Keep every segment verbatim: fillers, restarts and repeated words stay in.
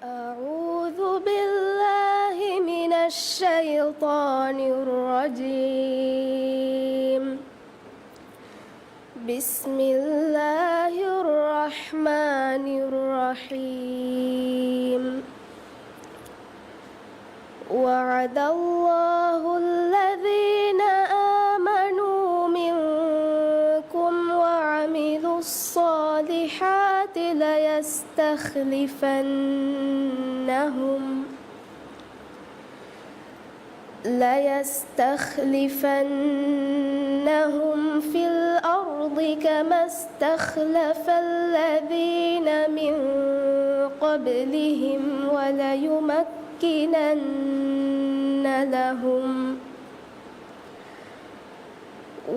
أعوذ بالله من الشيطان الرجيم. بسم الله الرحمن الرحيم. وعد الله الذين آمنوا منكم وعملوا الصالحات ليستخلفنهم، ليستخلفنهم في الأرض كما استخلف الذين من قبلهم وليمكنن لهم،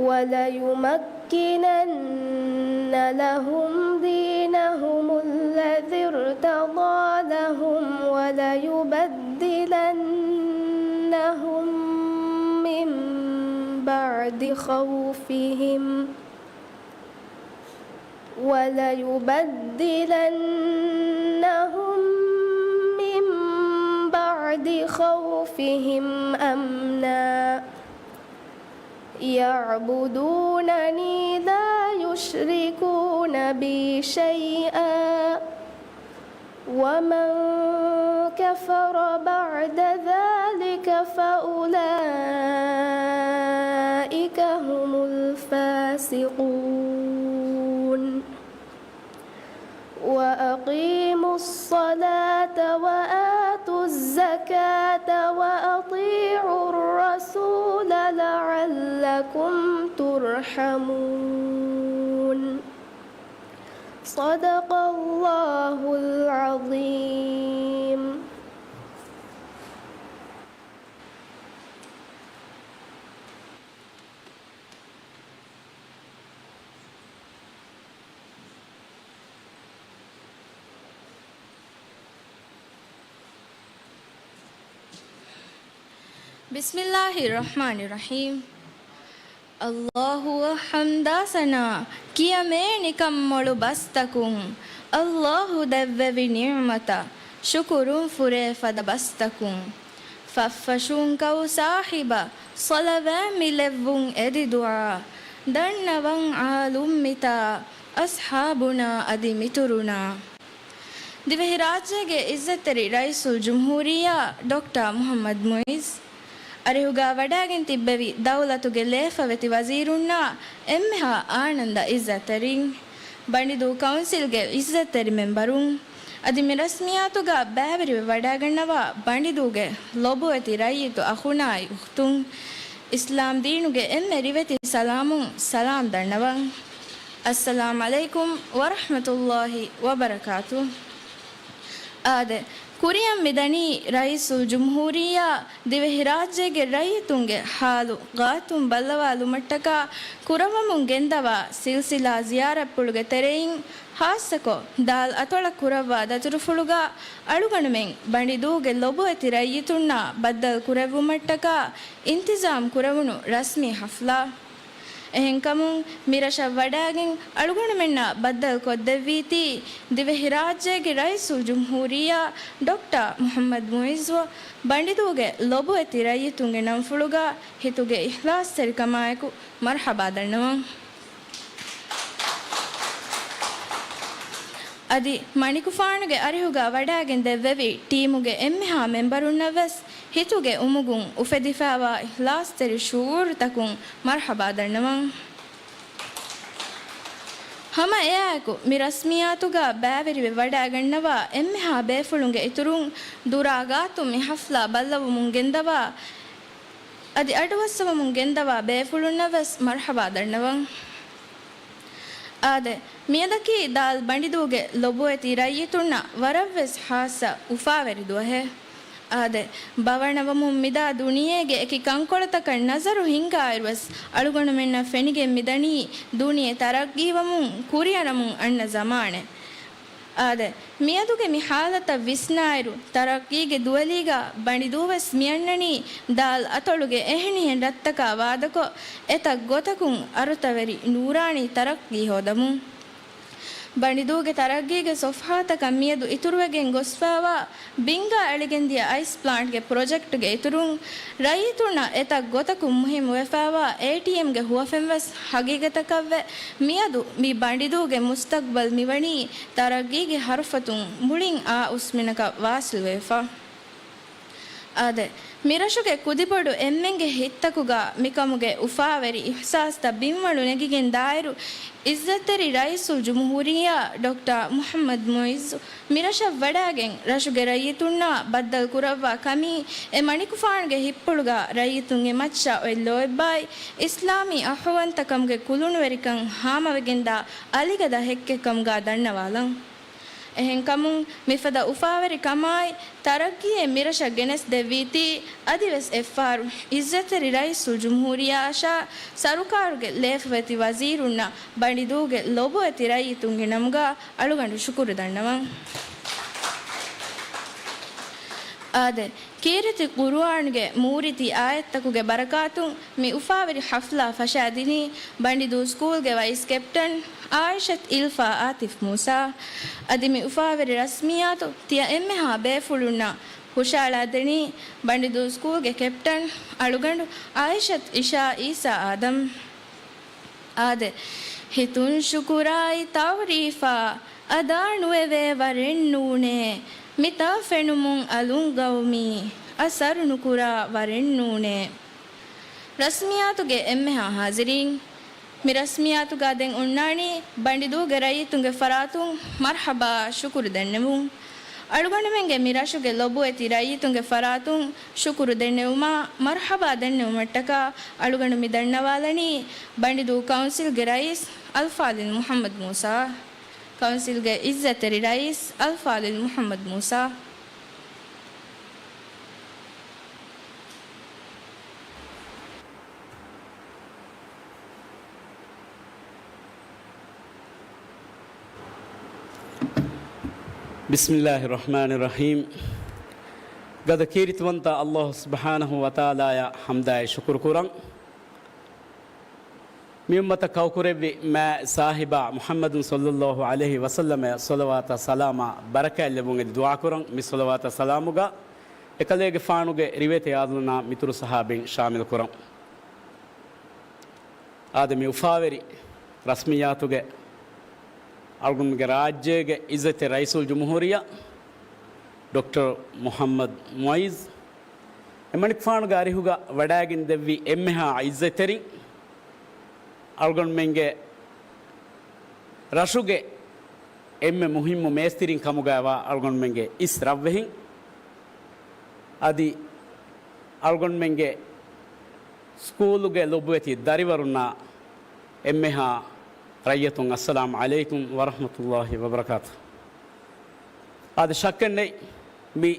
وليمكنن لهم دينهم الذي ارتضى لهم وليبدلنهم من بعد خوفهم، وليبدلنهم من بعد خوفهم أمنا يعبدونني لا يشركون بي شيئا ومن كفر بعد ذلك فأولئك هم الفاسقون. وأقيموا الصلاة وآتوا الزكاة وأطيعوا الرسول لعلكم ترحمون. صدق الله العظيم. بسم الله الرحمن الرحيم. އައްލާހުއަށް ޙަމްދާ ސަނާ ކިޔަމޭ ނިކަން މޮޅު ބަސްތަކުން، އައްލާހު ދެއްވެވި ނިޢުމަތަށް ޝުކުރުން ފުރޭ ފަދަ ބަސްތަކުން. ފަށްފަށުން ކައު ސާހިބަށް ޞަލަވާތް މި ލެއްވުން އެދި ދުޢާ، ދަންނަވަން އާލުން މިތާ، އަޞްޙާބުނާ އަދި މިތުރުނާ. ދިވެހިރާއްޖޭގެ އިއްޒަތްތެރި ރައީސުލްޖުމްހޫރިއްޔާ ޑޮކްޓަރ މުޙައްމަދު މުޢިއްޒު، އަރިހުގާ ވަޑާގެން ތިއްބެވި ދައުލަތުގެ ލޭފަވެތި ވަޒީރުންނާ އެންމެހާ އާނަންދަ އިއްޒަތްތެރިން، ބަނޑިދޫ ކައުންސިލްގެ އިއްޒަތްތެރި މެންބަރުން، އަދި މި ރަސްމިއްޔާތުގާ ބައިވެރިވެ ވަޑާގަންނަވާ ބަނޑިދޫގެ ލޮބުވެތި ރައްޔިތު އަޚުނާއި އުޚްތުން، އިސްލާމް ދީނުގެ އެންމެ ރިވެތި ސަލާމުން ސަލާމް ދަންނަވަން. އައްސަލާމް ޢަލައިކުމް ވަރަޙްމަތުﷲި ވަބަރަކާތު. އާދެ، ކުރިއަށް މިދަނީ ރައީސުލްޖުމްހޫރިއްޔާ ދިވެހިރާއްޖޭގެ ރައްޔިތުންގެ ޙާލު ގާތުން ބައްލަވާލުމަށްޓަކާ ކުރައްވަމުން ގެންދަވާ ސިލްސިލާ ޒިޔާރަތްޕުޅުގެ ތެރެއިން، ޚާއްޞަކޮށް ދާލް އަތޮޅަށް ކުރައްވާ ދަތުރުފުޅުގާ އަޅުގަނޑުމެން ބަނޑިދޫގެ ލޮބުވެތި ރައްޔިތުންނާ ބައްދަލު ކުރެއްވުމަށްޓަކާ އިންތިޒާމް ކުރެވުނު ރަސްމީ ޙަފްލާ. އެހެންކަމުން، މިރަށަށް ވަޑާގެން އަޅުގަނޑުމެންނާ ބައްދަލުކޮށްދެއްވީތީ، ދިވެހިރާއްޖޭގެ ރައީސުލްޖުމްހޫރިއްޔާ ޑޮކްޓަރ މުޙައްމަދު މުޢިއްޒުއަށް ބަނޑިދޫގެ ލޮބުވެތި ރައްޔިތުންގެ ނަންފުޅުގާ ހިތުގެ އިޚްލާޞްތެރިކަމާއެކު މަރްޙަބާ ދަންނަވަން. އަދި މަނިކުފާނުގެ އަރިހުގާ ވަޑާގެން ދެއްވެވި ޓީމުގެ އެންމެހާ މެންބަރުންނަށްވެސް ހިތުގެ އުމުގުން އުފެދިފައިވާ އިޚްލާޞްތެރި ޝުޢޫރުތަކުން މަރްޙަބާ ދަންނަވަން. ހަމަ އެއާއެކު، މި ރަސްމިއްޔާތުގާ ބައިވެރިވެ ވަޑާގަންނަވާ އެންމެހާ ބޭފުޅުންގެ އިތުރުން، ދުރާ ގާތުން މި ޙަފްލާ ބައްލަވަމުން ގެންދަވާ، އަދި އަޑުއައްސަވަމުން ގެންދަވާ ބޭފުޅުންނަށްވެސް މަރްޙަބާ ދަންނަވަން. އާދެ، މިއަދަކީ ދާލް ބަނޑިދޫގެ ލޮބުވެތި ރައްޔިތުންނަށް ވަރަށްވެސް ޚާއްޞަ އުފާވެރި ދުވަހެއް. އާދެ، ބަވަނަވަމުން މިދާ ދުނިޔޭގެ އެކި ކަންކޮޅުތަކަށް ނަޒަރު ހިންގާއިރުވެސް، އަޅުގަނޑުމެންނަށް ފެނިގެން މިދަނީ ދުނިޔެ ތަރައްގީވަމުން ކުރިއަރަމުން އަންނަ ޒަމާނެއް. އާދެ، މިއަދުގެ މި ޙާލަތަށް ވިސްނާއިރު، ތަރައްގީގެ ދުވަލީގާ ބަނޑިދޫވެސް މިއަންނަނީ ދާލް އަތޮޅުގެ އެހެނިހެން ރަށްތަކާ ވާދަކޮށް، އެތައް ގޮތަކުން އަރުތަވެރި ނޫރާނީ ތަރައްގީ ހޯދަމުން. ބަނޑިދޫގެ ތަރައްގީގެ ސޮފްހާތަކަށް މިއަދު އިތުރުވެގެން ގޮސްފައިވާ ބިންގާ އެޅިގެންދިޔަ އައިސް ޕްލާންޓްގެ ޕްރޮޖެކްޓްގެ އިތުރުން، ރައްޔިތުންނަށް އެތައް ގޮތަކުން މުހިއްމުވެފައިވާ އޭޓީއެމްގެ ހުވަފެންވެސް ހަގީގަތަކަށްވެ، މިއަދު މި ބަނޑިދޫގެ މުސްތަގްބަލް މިވަނީ ތަރައްގީގެ ހަރުފަތުން މުޅިން އާ އުސްމިނަކަށް ވާސިލްވެފަ. އާދެ، މިރަށުގެ ކުދިބޮޑު އެންމެންގެ ހިތްތަކުގަ މިކަމުގެ އުފާވެރި އިޙްސާސްތައް ބިންވަޅު ނެގިގެން ދާއިރު، އިއްޒަތްތެރި ރައީސުލްޖުމްހޫރިއްޔާ ޑޮކްޓަރ މުޙައްމަދު މުޢިއްޒު މިރަށަށް ވަޑައިގެން، ރަށުގެ ރައްޔިތުންނާ ބައްދަލު ކުރައްވާ ކަމީ، އެ މަނިކުފާނުގެ ހިތްޕުޅުގަ ރައްޔިތުންގެ މައްޗަށް އޮތް ލޯތްބާއި، އިސްލާމީ އަހުވަންތަކަމުގެ ކުލުނުވެރިކަން ހާމަވެގެންދާ އަލިގަދަ ހެއްކެއްކަމުގަ ދަންނަވާލަން. އެހެންކަމުން، މިފަދަ އުފާވެރި ކަމާއި، ތަރައްގީއެއް މިރަށަށް ގެނެސްދެއްވީތީ، އަދިވެސް އެއްފަހަރު އިއްޒަތްތެރި ރައީސުލްޖުމްހޫރިއްޔާއަށާ ސަރުކާރުގެ ލޭފަވެތި ވަޒީރުންނަށް ބަނޑިދޫގެ ލޮބުވެތި ރައްޔިތުންގެ ނަމުގަ އަޅުގަނޑު ޝުކުރު ދަންނަވަން. އާދެ، ކީރިތި ޤުރުއާންގެ މޫރިތި އާޔަތްތަކުގެ ބަރަކާތުން މި އުފާވެރި ޙަފްލާ ފަށާދިނީ ބަނޑިދޫ ސްކޫލްގެ ވައިސް ކެޕްޓަން އާއިޝަތް އިލްފާ އާތިފް މޫސާ. އަދި މި އުފާވެރި ރަސްމިއްޔާތު ތިޔަ އެންމެހާ ބޭފުޅުންނަށް ހުށައަޅާދެނީ ބަނޑިދޫ ސްކޫލްގެ ކެޕްޓަން އަޅުގަނޑު އާއިޝަތް އިޝާ އީސާ އާދަމް. އާދެ، ހިތުން ޝުކުރާއި ތަޢުރީފާ އަދާ ނުވެވޭ ވަރެއް ނޫނޭ. މިތާ ފެނުމުން އަލުން ގައުމީ އަސަރު ނުކުރާ ވަރެއް ނޫނޭ. ރަސްމިއްޔާތުގެ އެންމެހާ ޙާޟިރީން، މި ރަސްމިއްޔާތުގަ ދެން އޮންނާނީ ބަނޑިދޫގެ ރައްޔިތުންގެ ފަރާތުން މަރްޙަބާ ޝުކުރު ދެންނެވުން. އަޅުގަނޑުމެންގެ މި ރަށުގެ ލޮބުވެތި ރައްޔިތުންގެ ފަރާތުން ޝުކުރު ދެންނެވުމާ މަރްޙަބާ ދެންނެވުމަށްޓަކާ އަޅުގަނޑު މި ދަންނަވާލަނީ ބަނޑިދޫ ކައުންސިލްގެ ރައީސް އަލްފާޟިލް މުޙައްމަދު މޫސާ. ކައުންސިލްގެ އިއްޒަތްތެރި ރައީސް އަލްފާޟިލް މުޙައްމަދު މޫސާ. ބިސްމިއްލާހި ރަޙްމާނި ރަޙީމް. ގަދަ ކީރިތިވަންތަ އައްލާހު ސުބްޙާނަހު ވަތަޢާލާއަށް ޙަމްދާއި ޝުކުރު ކުރަން. މި އުއްމަތަށް ކައުކުރެއްވި މާތް ސާހިބާ މުޙައްމަދު ޞައްލައްލާހު ޢަލައިހި ވަސައްލަމަށް ޞަލަވާތާ ސަލާމާ ބަރަކާތް ލެއްވުން އެދި ދުޢާ ކުރަން. މި ޞަލަވާތާ ސަލާމުގަ އެކަލޭގެފާނުގެ ރިވެތި އާދަލުންނާ މިތުރު ޞަޙާބީން ޝާމިލް ކުރަން. އާދެ، މި އުފާވެރި ރަސްމިއްޔާތުގެ އަޅުގަނޑުގެ ރާއްޖޭގެ އިއްޒަތްތެރި ރައީސުލްޖުމްހޫރިއްޔާ ޑޮކްޓަރ މުޙައްމަދު މުޢިއްޒު އެމަނިކުފާނުގެ އަރިހުގަ ވަޑައިގެން ދެއްވި އެންމެހާ އިއްޒަތްތެރިން، އަޅުގަނޑުމެންގެ ރަށުގެ އެންމެ މުހިއްމު މޭސްތިރިން ކަމުގައިވާ އަޅުގަނޑުމެންގެ އިސް ރަށްވެހިން، އަދި އަޅުގަނޑުމެންގެ ސްކޫލުގެ ލޮބުވެތި ދަރިވަރުންނާ އެންމެހާ ރައްޔިތުން، އައްސަލާމު ޢަލައިކުމް ވަރަޙްމަތުﷲި ވަބަރަކާތު. އާދެ، ޝައްކެއް ނެތް، މި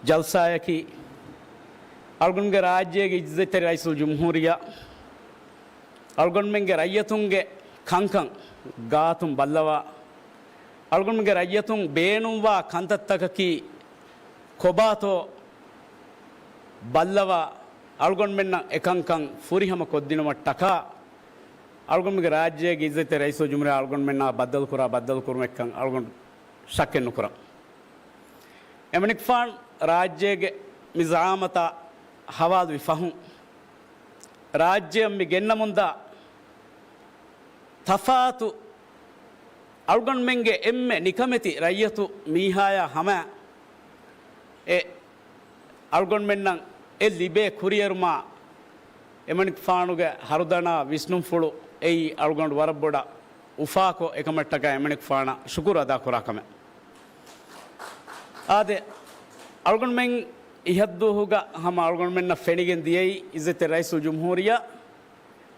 ޖަލްސާއަކީ އަޅުގަނޑުގެ ރާއްޖޭގެ އިއްޒަތްތެރި ރައީސުލްޖުމްހޫރިއްޔާ އަޅުގަނޑުމެންގެ ރައްޔިތުންގެ ކަންކަން ގާތުން ބައްލަވާ، އަޅުގަނޑުމެންގެ ރައްޔިތުން ބޭނުންވާ ކަންތައްތަކަކީ ކޮބާތޯ ބައްލަވާ، އަޅުގަނޑުމެންނަށް އެކަންކަން ފުރިހަމަ ކޮށްދިނުމަށްޓަކާ، އަޅުގަނޑުމެންގެ ރާއްޖޭގެ އިއްޒަތްތެރި ރައީސުލްޖުމްހޫރިއްޔާ އަޅުގަނޑުމެންނާ ބައްދަލުކުރާ ބައްދަލުކުރުމެއްކަން އަޅުގަނޑު ޝައްކެއް ނުކުރަން. އެމަނިކުފާނު ރާއްޖޭގެ މި ޒަޢާމަތާ ހަވާލުވި ފަހުން، ރާއްޖެއަށް މި ގެންނަމުންދާ ތަފާތު އަޅުގަނޑުމެންގެ އެންމެ ނިކަމެތި ރައްޔިތު މީހާޔާ ހަމަ އެ އަޅުގަނޑުމެންނަށް އެ ލިބޭ ކުރިއެރުމާ، އެމަނިކުފާނުގެ ހަރުދަނާ ވިސްނުންފުޅު އެއީ އަޅުގަނޑު ވަރަށް ބޮޑަށް އުފާކޮށް، އެކަމަށްޓަކާ އެމަނިކުފާނަށް ޝުކުރު އަދާކުރާ ކަމެއް. އާދެ، އަޅުގަނޑުމެން އިހަށްދުވަހުގަ ހަމަ އަޅުގަނޑުމެންނަށް ފެނިގެން ދިޔައީ އިއްޒަތްތެރި ރައީސުލްޖުމްހޫރިއްޔާ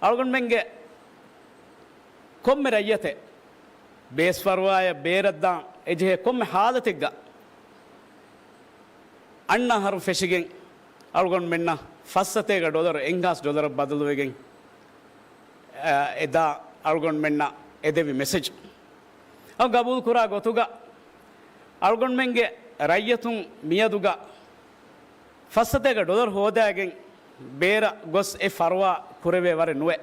އަޅުގަނޑުމެންގެ ކޮންމެ ރައްޔިތެއް ބޭސްފަރުވާއަށް ބޭރަށްދާން އެޖެހޭ ކޮންމެ ހާލަތެއްގަ އަންނަ އަހަރު ފެށިގެން އަޅުގަނޑުމެންނަށް ފައްސަތޭކަ ޑޮލަރު އެންހާސް ޑޮލަރަށް ބަދަލުވެގެން، އަ، އެދާ އަޅުގަނޑުމެންނަށް އެދެވި މެސެޖް އަ، ގަބޫލުކުރާ ގޮތުގަ އަޅުގަނޑުމެންގެ ރައްޔިތުން މިއަދުގަ ފައްސަތޭކަ ޑޮލަރު ހޯދައިގެން ބޭރަށް ގޮސް އެ ފަރުވާ ކުރެވޭ ވަރެއް ނުވޭ.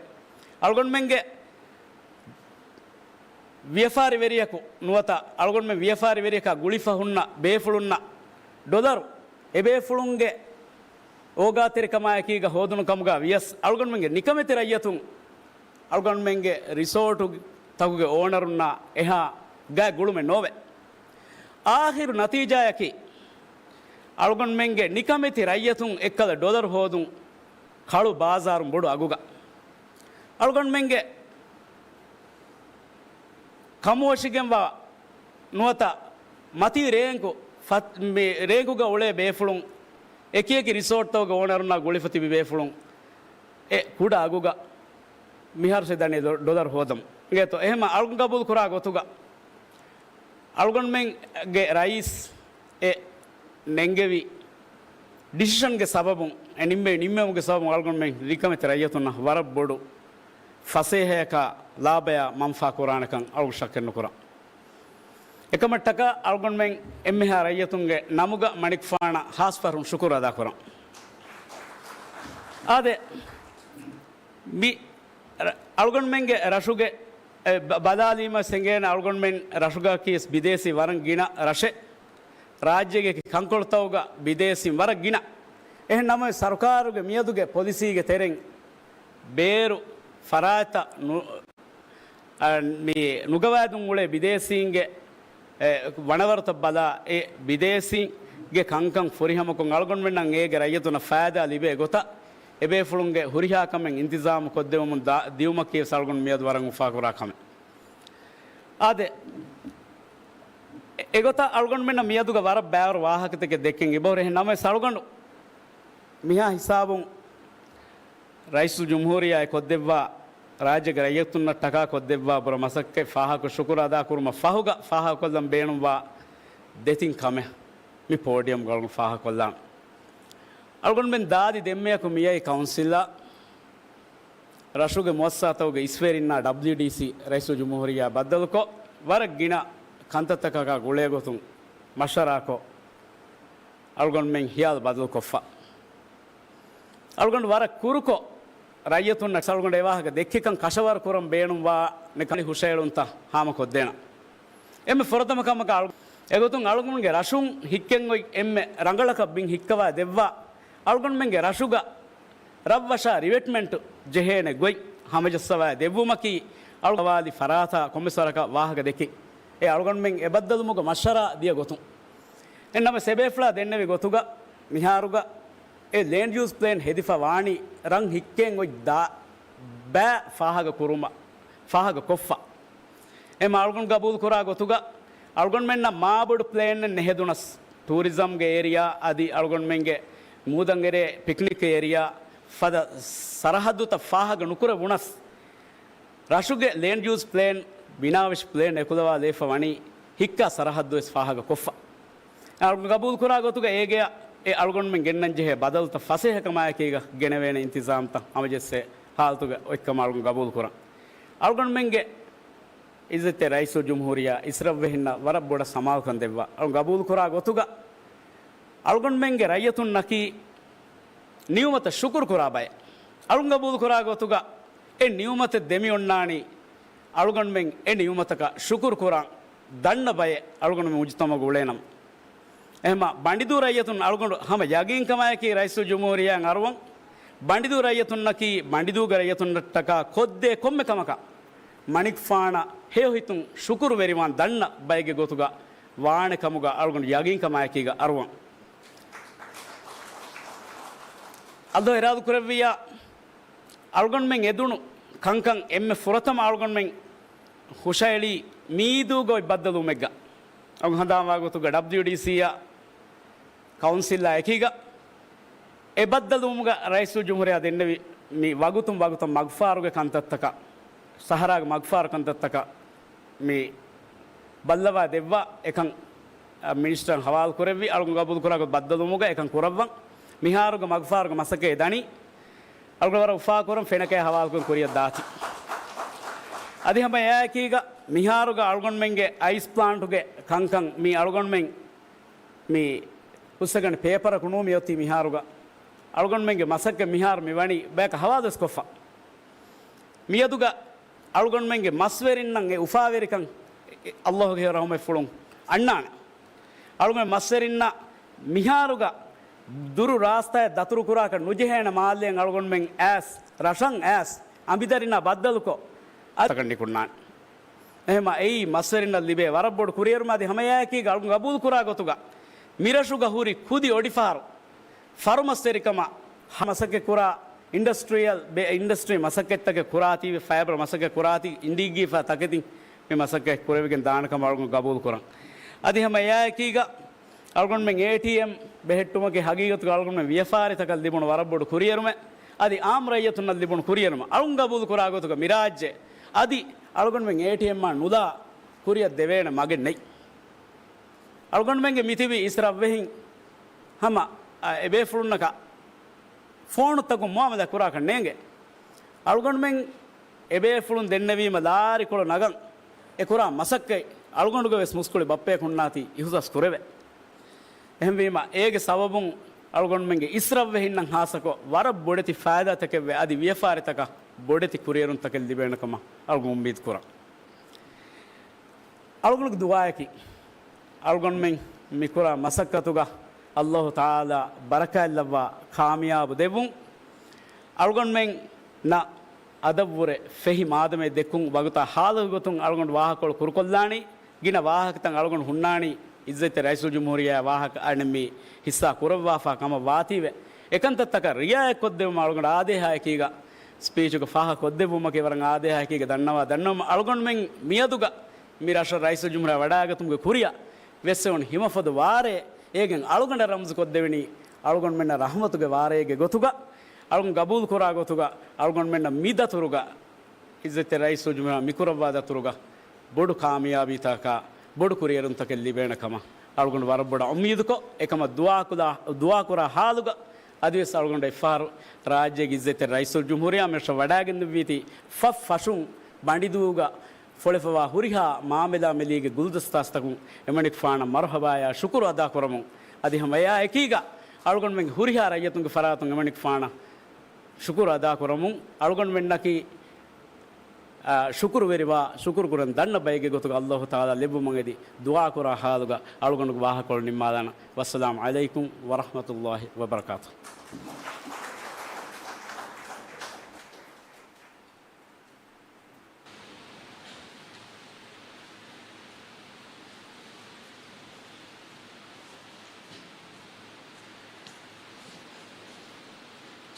އަޅުގަނޑުމެންގެ ވިޔަފާރިވެރިޔަކު ނުވަތަ އަޅުގަނޑުމެން ވިޔަފާރިވެރިޔަކާ ގުޅިފަ ހުންނަ ބޭފުޅުންނަށް ޑޮލަރު އެބޭފުޅުންގެ އޯގާތެރިކަމާއެކީގަ ހޯދުނު ކަމުގަ ވިޔަސް އަޅުގަނޑުމެންގެ ނިކަމެތި ރައްޔަތުން އަޅުގަނޑުމެންގެ ރިސޯޓުތަކުގެ އޯނަރުންނާ އެހާ ގާތް ގުޅުމެއް ނޯވޭ. އާޚިރު ނަތީޖާއަކީ އަޅުގަނޑުމެންގެ ނިކަމެތި ރައްޔަތުން އެއްކަލަ ޑޮލަރު ހޯދުން ކަޅު ބާޒާރުން ބޮޑު އަގުގަ. އަޅުގަނޑުމެންގެ ކަމުވޮށިގެންވާ ނުވަތަ މަތީ ރޭންކު ފަތް-، މި ރޭންކުގަ އުޅޭ ބޭފުޅުން، އެކިއެކި ރިސޯޓްތަކުގެ އޯނަރުންނާ ގުޅިފަ ތިބި ބޭފުޅުން އެ ކުޑަ އަގުގަ މިހާރު ސެ ދަނީ ޑޮ-، ޑޮލަރު ހޯދަމުން. އިނގޭތޯ، އެހެމަ އަޅުގަނޑު ގަބޫލު ކުރާ ގޮތުގަ އަޅުގަނޑުމެންގެ ރައީސް އެ ނެންގެވި ޑިސިޝަންގެ ސަބަބުން، އެ ނިންމެވި ނިންމެވުމުގެ ސަބަބުން އަޅުގަނޑުމެން ނިކަމެތި ރައްޔަތުންނަށް ވަރަށް ބޮޑު ފަސޭހަޔަކާ ލާބަޔާ މަންފާ ކުރާނެކަން އަޅުގަނޑު ޝައްކެއް ނުކުރަން. އެކަމަށްޓަކާ އަޅުގަނޑުމެން އެންމެހާ ރައްޔަތުންގެ ނަމުގަ މަނިކުފާނަށް ހާސް ފަހަރުން ޝުކުރު އަދާކުރަން. އާދެ، މި ރަ-، އަޅުގަނޑުމެންގެ ރަށުގެ، އެ، ބަ-، ބަލާލީމަ ސެނގޭނެ އަޅުގަނޑުމެން ރަށުގަކީ ވެސް ބިދޭސީ ވަރަށް ގިނަ ރަށެއް. ރާއްޖޭގެ ކަންކޮޅުތަކުގަ ބިދޭސީން ވަރަށް ގިނަ. އެހެން ނަމަވެސް ސަރުކާރުގެ މިއަދުގެ ޕޮލިސީގެ ތެރެއިން ބޭރު ފަރާތްތައް ނު-، އަ، މި ނުގަވާދުން އުޅޭ ބިދޭސީންގެ، އެ، ވަނަވަރުތައް ބަލާ، އެ ބިދޭސީންގެ ކަންކަން ފުރިހަމަކޮށް އަޅުގަނޑުމެންނަށް އޭގެ ރައްޔިތުންނަށް ފައިދާ ލިބޭ ގޮތަށް އެބޭފުޅުންގެ ހުރިހާ ކަމެއް އިންތިޒާމު ކޮށްދެވުމުން ދާ-، ދިއުމަކީ ވެސް އަޅުގަނޑު މިއަދު ވަރަށް އުފާކުރާ ކަމެއް. އާދެ، އެ-، އެގޮތަށް އަޅުގަނޑުމެންނަށް މިއަދުގަ ވަރަށް ބައިވަރު ވާހަކަތަކެއް ދެއްކެން އިބަހުރި. އެހެން ނަމަވެސް އަޅުގަނޑު މިހާ ހިސާބުން ރައީސުލްޖުމްހޫރިއްޔާ ކޮށްދެއްވާ، ރާއްޖޭގެ ރައްޔިތުންނަށް ޓަކާ ކޮށްދެއްވާ ބުރަ މަސައްކަތް ފާހަގަކޮށް ޝުކުރު އަދާކުރުމަށް ފަހުގަ ފާހަގަކޮށްލަން ބޭނުންވާ ދެތިން ކަމެއް މި ޕޯޑިއަމްގަ އަޅުގަނޑު ފާހަގަކޮށްލާން. އަޅުގަނޑުމެން ދާދި ދެންމެއަކު މިއައީ ކައުންސިލްއަށް. ރަށުގެ މުއައްސަސާތަކުގެ އިސްވެރިންނާ ޑަބްލިޔުޑީސީ ރައީސުލްޖުމްހޫރިއްޔާ ބައްދަލުކޮށް، ވަރަށް ގިނަ ކަންތައްތަކަކާ ގުޅޭގޮތުން މަޝްވަރާކޮށް، އަޅުގަނޑުމެން ހިޔާލު ބަދަލުކޮށްފަ. އަޅުގަނޑު ވަރަށް ކުރުކޮށް، ރައްޔިތުންނަށް އަޅުގަނޑު އެވާހަކަ ދެއްކިކަން ކަށަވަރު ކުރަން ބޭނުންވާ ނެކަނި ހުށައެޅުންތައް ހާމަކޮށްދޭނަން. އެންމެ ފުރަތަމަ ކަމަކަށް އަޅު-، އެގޮތުން އަޅުގަނޑުގެ ރަށުން ހިއްކެން އޮތް އެންމެ ރަނގަޅަކަށް ބިން ހިއްކަވާ ދެއްވާ، އަޅުގަނޑުމެންގެ ރަށުގަ ރަށްވަށާ ރިވެޓްމަންޓް ޖެހޭނެ ގޮތް ހަމަޖައްސަވާ ދެއްވުމަކީ އަޅު ހަވާލި ފަރާތާ ކޮންމެސް ވަރަކަށް ވާހަކަ ދެއްކި. އެ އަޅުގަނޑުމެން އެބައްދަލުމުގަ މަޝްވަރާ ދިޔަ ގޮތުން. އެންނަމަ ސެބޭފުޅާ ދެންނެވި ގޮތުގަ މިހާރުގަ އެ ލޭންޑް ޔޫސް ޕްލޭން ހެދިފަ ވާނީ ރަށް ހިއްކޭން އޮތް ދާ ބައި ފާހަގަ ކުރުމަށް ފާހަގަ ކޮށްފަ. އެ އަޅުގަނޑު ގަބޫލު ކުރާ ގޮތުގަ އަޅުގަނޑުމެންނަށް މާބޮޑު ޕްލޭނެއް ނެހެދުނަސް، ޓޫރިޒަމްގެ އޭރިއާ އަދި އަޅުގަނޑުމެންގެ މޫދަންއެރޭ ޕިކްނިކް އޭރިއާ ފަދަ ސަރަހައްދުތައް ފާހަގަ ނުކުރެވުނަސް، ރަށުގެ ލޭންޑް ޔޫސް ޕްލޭން، ބިނާވެށި ޕްލޭން އެކުލަވާލައިފަ ވަނީ ހިއްކާ ސަރަހައްދުވެސް ފާހަގަ ކޮށްފަ. އަޅުގަނޑު ގަބޫލު ކުރާ ގޮތުގަ އޭގެއަށް އެ އަޅުގަނޑުމެން ގެންނަން ޖެހޭ ބަދަލުތައް ފަސޭހަކަމާއެކީގަ ގެނެވޭނެ އިންތިޒާމްތައް ހަމަޖެއްސޭ ހާލަތުގަ އޮތްކަމަށް އަޅުގަނޑު ގަބޫލު ކުރަން. އަޅުގަނޑުމެންގެ އިއްޒަތްތެރި ރައީސުލްޖުމްހޫރިއްޔާ އިސްރަށްވެހިންނަށް ވަރަށް ބޮޑަށް ސަމާލުކަން ދެއްވާ. އަޅުގަނޑު ގަބޫލު ކުރާ ގޮތުގަ އަޅުގަނޑުމެންގެ ރައްޔިތުންނަކީ ނިޢުމަތަށް ޝުކުރު ކުރާ ބައެއް. އަޅުގަނޑު ގަބޫލު ކުރާ ގޮތުގަ އެ ނިޢުމަތެއް ދެމިއޮންނާނީ އަޅުގަނޑުމެން އެ ނިޢުމަތަކަށް ޝުކުރު ކުރާ ދަންނަ ބައެއް އަޅުގަނޑުމެން މުޖުތަމަޢުގަ އުޅޭނަމަ. އެހެމަ ބަނޑިދޫ ރައްޔިތުން އަޅުގަނޑު ހަމަ ޔަގީންކަމާއެކީ ރައީސުލްޖުމްހޫރިއްޔާއަށް އަރުވަން. ބަނޑިދޫ ރައްޔިތުންނަކީ ބަނޑިދޫގެ ރައްޔިތުންނަށްޓަކާ ކޮށްދޭ ކޮންމެ ކަމަކަށް މަނިކުފާނަށް ހެޔޮހިތުން ޝުކުރުވެރިވާން ދަންނަ ބައެއްގެ ގޮތުގަ ވާނެ ކަމުގަ އަޅުގަނޑު ޔަގީންކަމާއެކީގަ އަރުވަން. އަލްލާހު އިރާދަކުރެއްވިއްޔާ، އަޅުގަނޑުމެން އެދުނު ކަންކަން އެންމެ ފުރަތަމަ އަޅުގަނޑުމެން ހުށައެޅީ މީދޫގައި ބައްދަލުވުމެއްގަ. އަޅުގަނޑު ހަނދާންވާ ގޮތުގަ ޑަބްލިޔުޑީސީއާ ކައުންސިލްއާ އެކީގަ އެ ބައްދަލުވުމުގަ ރައީސުލްޖުމްހޫރިއްޔާ ދެންނެވި މި ވަގުތުން ވަގުތަށް މަގުފާރުގެ ކަންތައްތަކަށް، ސަހަރާގެ މަގުފާރު ކަންތައްތަކަށް މި ބައްލަވާ ދެއްވާ އެކަން، އަ، މިނިސްޓަރަށް ހަވާލު ކުރެއްވި. އަޅުގަނޑު ގަބޫލު ކުރާ ގޮތް ބައްދަލުވުމުގަ އެކަން ކުރައްވަން. މިހާރުގެ މަގުފާރުގެ މަސައްކަތް ދަނީ އަޅުގަނޑު ވަރަށް އުފާކުރަން ފެނަކައި ހަވާލުކުރަން ކުރިއަށް ދާތީ. އަދި ހަމަ އެއާއެކީގަ މިހާރުގަ އަޅުގަނޑުމެންގެ އައިސް ޕްލާންޓުގެ ކަންކަން މި އަޅުގަނޑުމެން މި ހުސްއެކަނި ޕޭޕަރަކު ނޫން މިއޮތީ މިހާރުގަ. އަޅުގަނޑުމެންގެ މަސައްކަތް މިހާރު މި ވަނީ ބަޔަކަށް ހަވާލުވެސް ކޮށްފަ. މިއަދުގަ އަޅުގަނޑުމެންގެ މަސްވެރިންނަށް އެ އުފާވެރިކަން އެ، އެ، ﷲގެ ރަޙުމަތްފުޅުން އަންނާނެ. އަޅުގަނޑު މަސްވެރިންނަށް މިހާރުގަ ދުރު ރާސްތާއެއް ދަތުރުކުރާކަށް ނުޖެހޭނެ މާލެއިން އަޅުގަނޑުމެން އައިސް، ރަށަށް އައިސް، އަނބިދަރިންނާ ބައްދަލުކޮށް، އަދި ތަކަށް ނިކުންނާނެ. އެހެމަ އެއީ މަސްވެރިންނަށް ލިބޭ ވަރަށް ބޮޑު ކުރިއެރުމެއް. އަދި ހަމައެއާއެކީގަ އަޅުގަނޑު ގަބޫލު ކުރާ ގޮތުގަ، މިރަށުގަ ހުރި ކުދި އޮޑިފަހަރު ފަރުމަސްވެރިކަމަށް މަސައްކަތް ކުރާ އިންޑަސްޓްރިއަލް ބެ-، އިންޑަސްޓްރީ މަސައްކަތްތަކެއް ކުރާތީވެ، ފައިބަރ މަސައްކަތް ކުރާތީ، އިންޑީގީފާ ތަކެތިން މި މަސައްކަތް ކުރެވިގެން ދާނެ ކަމަށް އަޅުގަނޑު ގަބޫލު ކުރަން. އަދި ހަމަ އެއާއެކީގަ އަޅުގަނޑުމެން އޭޓީއެމް ބެހެއްޓުމަކީ ހަގީގަތުގަ އަޅުގަނޑުމެން ވިޔަފާރިތަކަށް ލިބުނު ވަރަށް ބޮޑު ކުރިއެރުމެއް. އަދި އާއްމު ރައްޔިތުންނަށް ލިބުނު ކުރިއެރުމަށް އަޅުގަނޑު ގަބޫލު ކުރާ ގޮތުގަ މި ރާއްޖެ އަދި އަޅުގަނޑުމެން އޭޓީއެމްއާ ނުލާ ކުރިއަށް ދެވޭނެ މަގެއް ނެތް. އަޅުގަނޑުމެންގެ މިތިބި އިސްރަށްވެހިން ހަމަ، އަ، އެބޭފުޅުންނަކަށް ފޯނުތަކުން މުއާމަލާ ކުރާކަށް ނޭނގެ. އަޅުގަނޑުމެން އެބޭފުޅުން ދެންނެވީމަ ލާރިކޮޅު ނަގަން އެ ކުރާ މަސައްކަތް އަޅުގަނޑުގެ ވެސް މުސްކުޅި ބައްޕަޔަކު ހުންނާތީ އިހުސާސް ކުރެވޭ. އެހެންވީމަ އޭގެ ސަބަބުން އަޅުގަނޑުމެންގެ އިސްރަށްވެހިންނަށް ހާއްސަކޮށް ވަރަށް ބޮޑެތި ފައިދާތަކެއްވެ، އަދި ވިޔަފާރިތަކަށް ބޮޑެތި ކުރިއެރުންތަކެއް ލިބޭނެ ކަމަށް އަޅުގަނޑު އުއްމީދު ކުރަން. އަޅުގަނޑުގެ ދުޢާއަކީ، އަޅުގަނޑުމެން މިކުރާ މަސައްކަތުގަ ﷲ ތަޢާލާ ބަރަކާތްލައްވާ ކާމިޔާބު ދެއްވުން. އަޅުގަނޑުމެންނަށް އަދަށްވުރެ ފެހި މާދަމެއް ދެއްކުން ވަގުތާ ހާލުގެ ގޮތުން އަޅުގަނޑު ވާހަކަކޮޅު ކުރުކޮށްލާނީ. ގިނަ ވާހަކަތައް އަޅުގަނޑު ހުންނާނީ އިއްޒަތްތެރި ރައީސުލްޖުމްހޫރިއްޔާ ވާހަކަ އަނެއް މި ހިއްސާ ކުރައްވާފާ ކަމަށް ވާތީވެ. އެކަންތައްތަކަށް ރިޢާޔަތްކޮށްދެވުމަށް އަޅުގަނޑު އާދޭހާއެކީގަ ސްޕީޗުގެ ފާހަގަކޮށްދެއްވުމަކީ ވަރަށް އާދޭހާއެކީގަ ދަންނަވާ ދަންނަވަމުން އަޅުގަނޑުމެން މިއަދުގަ މި ރަށަށް ރައީސުލްޖުމްހޫރިއްޔާ ވަޑައިގަތުމުގެ ކުރިއަށް ވެއްސެވުނު ހިމަފަދަ ވާރޭ އޭގެން އަޅުގަނޑަށް ރަމްޒުކޮށްދެވެނީ އަޅުގަނޑުމެންނަށް ރަޙްމަތުގެ ވާރޭގެ ގޮތުގަ އަޅުގަނޑު ގަބޫލުކުރާ ގޮތުގަ އަޅުގަނޑުމެންނަށް މި ދަތުރުގަ އިއްޒަތްތެރި ރައީސުލްޖުމްހޫރިއްޔާ މިކުރައްވާ ދަތުރުގަ ބޮޑު ކާމިޔާބީތަކާ ބޮޑު ކުރިއެރުންތަކެއް ލިބޭނެ ކަމަށް އަޅުގަނޑު ވަރަށް ބޮޑަށް އުއްމީދުކޮށް، އެކަމަށް ދުޢާކުރާ، ދުޢާކުރާ ޙާލުގަ އަދިވެސް އަޅުގަނޑު އެއްފަހަރު ރާއްޖޭގެ އިއްޒަތްތެރި ރައީސުލްޖުމްހޫރިއްޔާ މިރަށަށް ވަޑައިގެންދެއްވީތީ ފަށް ފަށުން ބަނޑިދޫގަ ފޮޅެފަވާ ހުރިހާ މާމެލާ މެލީގެ ގުލްދަސްތާސްތަކުން އެމަނިކުފާނަށް މަރުޙަބާޔާ ޝުކުރު އަދާކުރަމުން، އަދި ހަމަ އެއާ އެކީގަ އަޅުގަނޑުމެންގެ ހުރިހާ ރައްޔިތުންގެ ފަރާތުން އެމަނިކުފާނަށް ޝުކުރު އަދާކުރަމުން، އަޅުގަނޑުމެންނަކީ، އާ، ޝުކުރުވެރިވާ، ޝުކުރު ކުރަން ދަންނަ ބައެއްގެ ގޮތުގަ ﷲ ތަޢާލާ ލެއްވުމަށް އެދި ދުޢާކުރާ ޙާލުގަ އަޅުގަނޑުގެ ވާހަކަކޮޅު ނިންމާލާނަން. ވައްސަލާމް ޢަލައިކުމް ވަރަޙްމަތުﷲ ވަބަރަކާތުހު.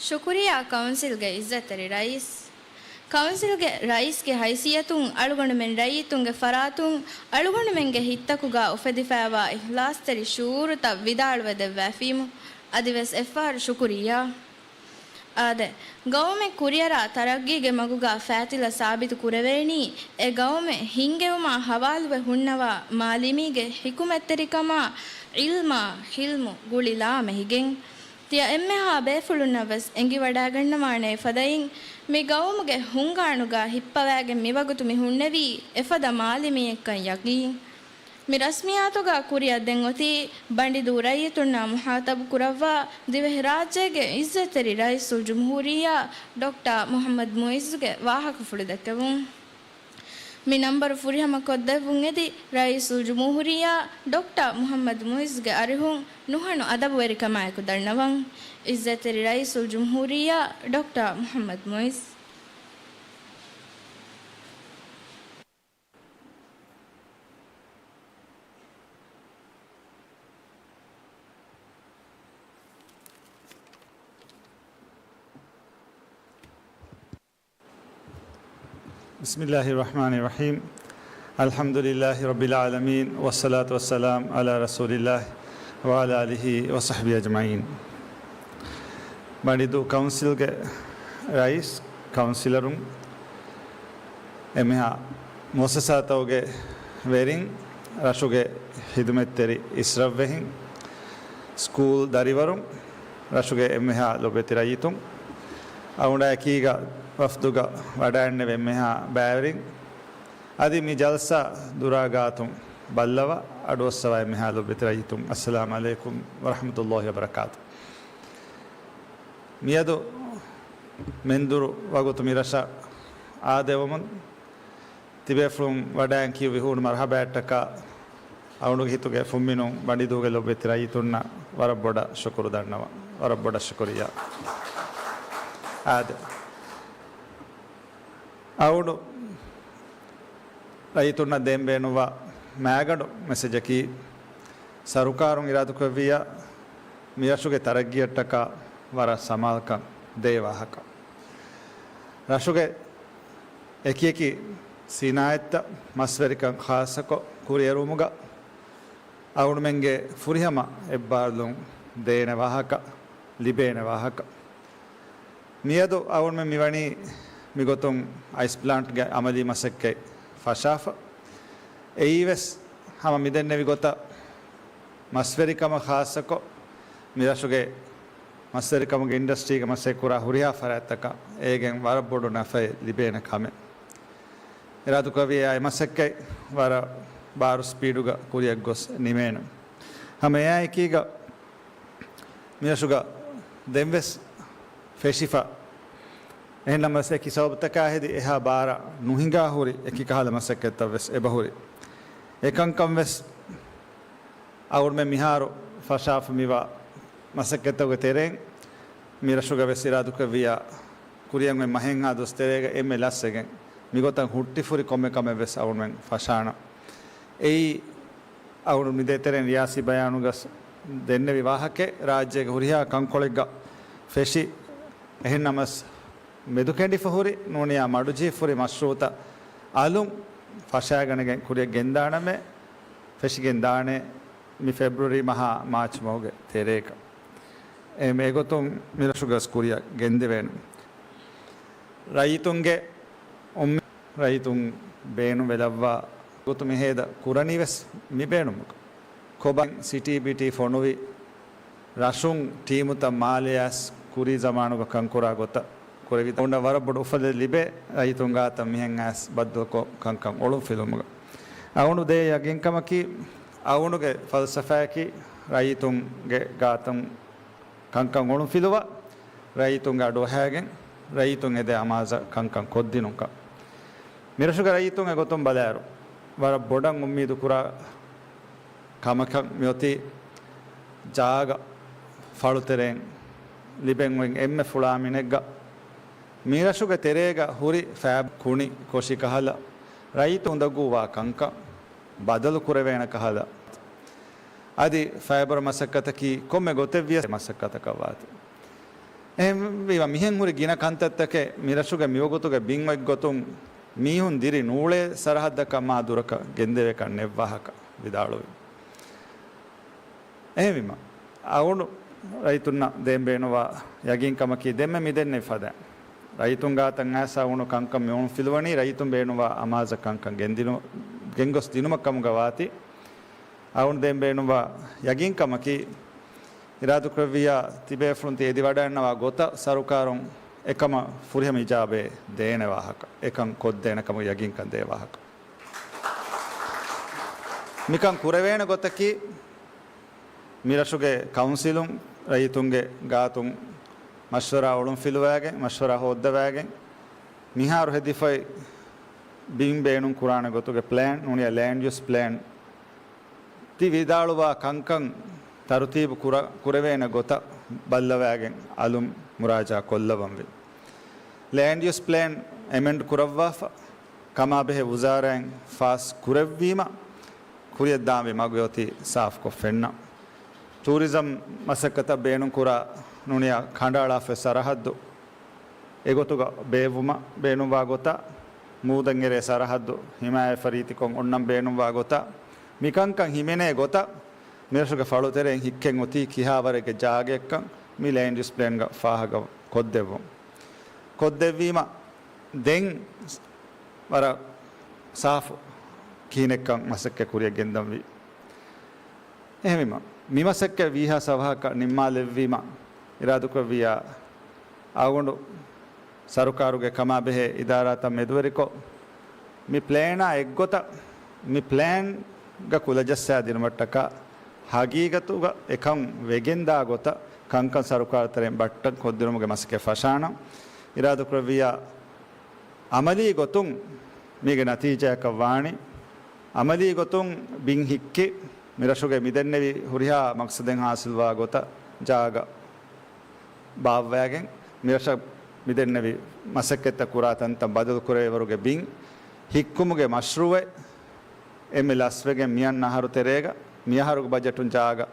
ޝުކުރިއްޔާ ކައުންސިލްގެ އިއްޒަތްތެރި ރައީސް. ކައުންސިލްގެ ރައީސްގެ ހައިސިއްޔަތުން އަޅުގަނޑުމެން ރައްޔިތުންގެ ފަރާތުން އަޅުގަނޑުމެންގެ ހިތްތަކުގަ އުފެދިފައިވާ އިޚްލާޞްތެރި ޝުޢޫރުތައް ވިދާޅުވެދެއްވައިފީމު އަދިވެސް އެއްފަހަރު ޝުކުރިއްޔާ. އާދެ، ގައުމެއް ކުރިއަރާ ތަރައްގީގެ މަގުގަ ފައިތިލަ ސާބިތު ކުރެވޭނީ، އެ ގައުމެއް ހިންގެވުމާ ހަވާލުވެ ހުންނަވާ މާލިމީގެ ޙިކުމަތްތެރިކަމާ، ޢިލްމާ، ޙިލްމު ގުޅި ލާމެހިގެން. ތިޔަ އެންމެހާ ބޭފުޅުންނަށް ވެސް އެނގިވަޑައިގަންނަވާނޭ ފަދައިން، މި ގައުމުގެ ހުންގާނުގަ ހިއްޕަވައިގެން މިވަގުތު މި ހުންނެވީ އެފަދަ މާލިމީއެއްކަން ޔަގީން. މި ރަސްމިއްޔާތުގަ ކުރިއަށް ދެން އޮތީ ބަނޑިދޫ ރައްޔިތުންނާ މުޚާޠަބު ކުރައްވާ ދިވެހިރާއްޖޭގެ އިއްޒަތްތެރި ރައީސުލްޖުމްހޫރިއްޔާ ޑޮކްޓަރ މުޙައްމަދު މުޢިއްޒުގެ ވާހަކަފުޅު ދެއްކެވުން. މި ނަންބަރު ފުރިހަމަ ކޮށްދެއްވުން އެދި ރައީސުލްޖުމްހޫރިއްޔާ ޑޮކްޓަރ މުޙައްމަދު މުޢިއްޒުގެ އަރިހުން ނުހަނު އަދަބުވެރިކަމާއެކު ދަންނަވަން. އިއްޒަތްތެރި ރައީސުލްޖުމްހޫރިއްޔާ ޑޮކްޓަރ މުޙައްމަދު މުޢިއްޒު. بسم الله الرحمن الرحيم. الحمد لله رب العالمين، والصلاة والسلام على رسول الله وعلى آله وصحبه أجمعين. ބަނޑިދޫ ކައުންސިލްގެ ރައީސް، ކައުންސިލަރުން، އެންމެހާ މުއައްސަސާތަކުގެ ވެރިން، ރަށުގެ ޚިދުމަތްތެރި އިސްރަށްވެހިން، ސްކޫލް ދަރިވަރުން، ރަށުގެ އެންމެހާ ލޮބުވެތި ރައްޔިތުން، އަޅުގަނޑާ އެކީގަ ވަފްދުގަ ވަޑައިންނެވި އެންމެހާ ބައިވެރިން، އަދި މި ޖަލްސާ ދުރާ ގާތުން ބައްލަވާ އަޑުއައްސަވާ އެންމެހާ ލޮބުވެތި ރައްޔިތުން، އައްސަލާމް ޢަލައިކުމް ވަރަޙްމަތުﷲ ވަބަރަކާތު. މިއަދު މެންދުރު ވަގުތު މި ރަށަށް އާދެވުމުން ތިބޭފުޅުން ވަޑައިން ކިޔުއްވި ހޫނު މަރުހަބާއަށްޓަކާ އަޅުގަނޑުގެ ހިތުގެ ފުންމިނުން ބަނޑިދޫގެ ލޮބުވެތި ރައްޔިތުންނަށް ވަރަށް ބޮޑަށް ޝުކުރު ދަންނަވަން. ވަރަށް ބޮޑަށް ޝުކުރިއްޔާ. އާދެ. އަޅުގަނޑު ރައްޔިތުންނަށް ދޭން ބޭނުންވާ މާގަނޑު މެސެޖަކީ، ސަރުކާރުން އިރާދަކުރެއްވިއްޔާ މިރަށުގެ ތަރައްގީއަށްޓަކާ ވަރަށް ސަމާލުކަން ދޭ ވާހަކަ. ރަށުގެ އެކިއެކި ސިނާއަތްތައް، މަސްވެރިކަން ޚާއްޞަކޮށް ކުރިއެރުވުމުގަ އަޅުގަނޑުމެންގެ ފުރިހަމަ އެއްބާރުލުން ދޭނެ ވާހަކަ، ލިބޭނެ ވާހަކަ. މިއަދު އަޅުގަނޑުމެން މިވަނީ މިގޮތުން އައިސް ޕްލާންޓްގެ އަމަލީ މަސައްކަތް ފަށާފަ. އެއީވެސް ހަމަ މިދެންނެވި ގޮތަށް މަސްވެރިކަމަށް ޚާއްޞަކޮށް، މިރަށުގެ މަސްވެރިކަމުގެ އިންޑަސްޓްރީގެ މަސައްކަތް ކުރާ ހުރިހާ ފަރާތްތަކަށް އޭގެން ވަރަށް ބޮޑު ނަފައެއް ލިބޭނެ ކަމެއް. އިރާދަކުރެއްވިއްޔާ އެ މަސައްކަތް ވަރަށް ބާރު ސްޕީޑުގަ ކުރިއަށް ގޮސް ނިމޭނެ. ހަމަ އެއާއެކީގަ މިރަށުގަ ދެންވެސް ފެށިފަ. އެހެންނަމަވެސް އެކި ސަބަބުތަކާ ހެދި އެހާ ބާރަށް ނުހިނގާ ހުރި އެކި ކަހަލަ މަސައްކަތްތައް ވެސް އެބަހުރި. އެކަންކަން ވެސް އަޅުގަނޑުމެން މިހާރު ފަށާފަ މިވާ މަސައްކަތްތަކުގެ ތެރެއިން މިރަށުގަ ވެސް އިރާދަކުރެއްވިއްޔާ ކުރިއަށް އޮތް މަހެއްހާ ދުވަސް ތެރޭގަ އެންމެ ލަސްވެގެން މިގޮތަށް ހުއްޓިފުރި ކޮންމެ ކަމެއް ވެސް އަޅުގަނޑުމެން ފަށާނަން. އެއީ އަޅުގަނޑު މިދޭތެރެއިން ރިޔާސީ ބަޔާނުގަ ދެންނެވި ވާހަކައެއް. ރާއްޖޭގެ ހުރިހާ ކަންކޮޅެއްގަ ފެށި، އެހެންނަމަވެސް މެދުކެނޑިފަ ހުރި ނޫނިޔާ މަޑުޖެހިފަ ހުރި މަޝްރޫއުތައް އަލުން ފަށައިގަނެގެން ކުރިއަށް ގެންދާނަމޭ، ފެށިގެން ދާނެ މި ފެބްރުއަރީ މަހާ މާޗް މަހުގެ ތެރޭގަ. އެ މޭގޮތުން މިރަށުގަސް ކުރިއަށް ގެންދެވޭނެ. ރައްޔިތުންގެ އުއްމީ-، ރައްޔިތުން ބޭނުންވެލައްވާ ގޮތު މިހޭދަ ކުރަނީ ވެސް މި ބޭނުމުގަ. ކޮބާ ސިޓީ ބިޓީ ފޮނުވި ރަށުން ޓީމުތައް މާލެޔާސް ކުރީ ޒަމާނުގަ ކަންކުރާ ގޮތަށް ކުރެވި އަޅުގަނޑަށް ވަރަށް ބޮޑު އުފަލެއް ލިބޭ ރައްޔިތުން ގާތަށް މިހެން އައިސް ބައްދަލުކޮށް ކަންކަން އޮޅުން ފިލުމުގަ. އަޅުގަނޑު ދޭ ޔަގީންކަމަކީ އަޅުގަނޑުގެ ފަލްސަފާއަކީ ރައްޔިތުންގެ ގާތުން ކަންކަން އޮޅުން ފިލުވާ، ރައްޔިތުންގެ އަޑުއަހައިގެން، ރައްޔިތުން އެދޭ އަމާޒަށް ކަންކަން ކޮށްދިނުންކަން. މިރަށުގެ ރައްޔިތުން އެގޮތުން ބަލާއިރު، ވަރަށް ބޮޑަށް އުއްމީދު ކުރާ ކަމަކަށް މިއޮތީ ޖާގަ ފަޅުތެރެއިން ލިބެން އޮތް އެންމެ ފުޅާ މިނެއްގަ މިރަށުގެ ތެރޭގަ ހުރި ފައިބަރު ކުނި ކޮށި ކަހަލަ، ރައްޔިތުން އުނދަގޫވާ ކަންކަން ބަދަލު ކުރެވޭނެ ކަހަލަ، އަދި ފައިބަރު މަސައްކަތަކީ ކޮންމެ ގޮތެއް ވިޔަސް މަސައްކަތަކަށް ވާތީ. އެހެންވީމަ މިހެން ހުރި ގިނަ ކަންތައްތަކެއް މިރަށުގެ މިވަގުތުގެ ބިން އޮތް ގޮތުން މީހުން ދިރި ނޫޅޭ ސަރަހައްދަކަށް މާ ދުރަކަށް ގެންދެވޭކަށް ނެތް ވާހަކަ ވިދާޅުވި. އެހެންވީމަ، އަޅުގަނޑު ރައްޔިތުންނަށް ދޭން ބޭނުންވާ ޔަގީންކަމަކީ، ދެންމެ މިދެންނެވި ފަދައިން ރައްޔިތުން ގާތަށް އައިސް އަޅުގަނޑު ކަންކަން މިއޮޅުން ފިލުވަނީ، ރައްޔިތުން ބޭނުންވާ އަމާޒަށް ކަންކަން ގެންދިނު-، ގެންގޮސް ދިނުމަށް ކަމުގަ ވާތީ. އަޅުގަނޑު ދޭން ބޭނުންވާ ޔަގީންކަމަކީ، އިރާދަކުރެއްވިއްޔާ ތިބޭފުޅުން ތި އެދިވަޑައިގަންނަވާ ގޮތަށް ސަރުކާރުން އެކަމަށް ފުރިހަމަ އިޖާބައެއް ދޭނެ ވާހަކަ، އެކަން ކޮށްދޭނެ ކަމަށް ޔަގީންކަން ދޭ ވާހަކަ. މިކަން ކުރެވޭނެ ގޮތަކީ، މިރަށުގެ ކައުންސިލުން ރައްޔިތުންގެ ގާތުން މަޝްވަރާ އޮޅުން ފިލުވައިގެން، މަޝްވަރާ ހޯއްދަވައިގެން، މިހާރު ހެދިފައި ބިން ބޭނުން ކުރާނެ ގޮތުގެ ޕްލޭން ނޫނިޔާ ލޭންޑް ޔޫސް ޕްލޭން، ތި ވިދާޅުވާ ކަންކަން ތަރުތީބު ކުރ-، ކުރެވޭނެ ގޮތަށް ބައްލަވައިގެން އަލުން މުރާޖާ ކޮށްލަވަންވީ. ލޭންޑް ޔޫސް ޕްލޭން އެމެންޑް ކުރައްވާފަ، ކަމާބެހޭ ވުޒާރާއިން ފާސް ކުރެއްވީމަ، ކުރިއަށްދާންވީ މަގު އޮތީ ސާފުކޮށް ފެންނަ. ޓޫރިޒަމް މަސައްކަތަށް ބޭނުންކުރާ ނޫނިޔާ ކަނޑައަޅާފައި ސަރަހައްދު އެގޮތުގަ ބޭއްވުމަށް ބޭނުންވާ ގޮތަށް، މޫދަށް އެރޭ ސަރަހައްދު ހިމާޔަތްވެފަ ރީތިކޮށް އޮންނަން ބޭނުންވާ ގޮތަށް، މިކަންކަން ހިމެނޭ ގޮތަށް، މިރަށުގެ ފަޅުތެރެއިން ހިއްކެން އޮތީ ކިހާވަރެއްގެ ޖާގައެއްކަން މި ލޭންޑް ޔޫސް ޕްލޭންގަ ފާހަގަ ކޮށްދެއްވުން. ކޮށްދެއްވީމަ، ދެން ވަރަށް ސާފު ކިހިނެއްކަން މަސައްކަތް ކުރިއަށް ގެންދަންވީ. އެހެންވީމަ، މި މަސައްކަތް ވީހާ ސަވަހަކަށް ނިންމާލެއްވީމަ، އިރާދަކުރެއްވިއްޔާ އަޅުގަނޑު ސަރުކާރުގެ ކަމާބެހޭ އިދާރާތައް މެދުވެރިކޮށް، މި ޕްލޭނާ އެއްގޮތަށް، މި ޕްލޭންގަ ކުލަޖައްސާދިނުމަށްޓަކާ، ހަގީގަތުގަ އެކަން ވެގެންދާ ގޮތަށް ކަންކަން ސަރުކާރު ތެރެއިން ބައްޓަން ކޮށްދިނުމުގެ މަސައްކަތް ފަށާނަން. އިރާދަކުރެއްވިއްޔާ، އަމަލީ ގޮތުން މީގެ ނަތީޖާއަކަށް ވާނީ، އަމަލީ ގޮތުން ބިން ހިއްކި، މިރަށުގެ މިދެންނެވި ހުރިހާ މަޤްޞަދެއް ހާސިލްވާ ގޮތަށް ޖާގަ ބާއްވައިގެން، މިރަށަށް މިދެންނެވި މަސައްކަތްތައް ކުރާ ތަންތަން ބަދަލު ކުރެވޭވަރުގެ ބިން ހިއްކުމުގެ މަޝްރޫއެއް އެންމެ ލަސްވެގެން މިއަންނަ އަހަރު ތެރޭގަ، މިއަހަރުގެ ބަޖެޓުން ޖާގަ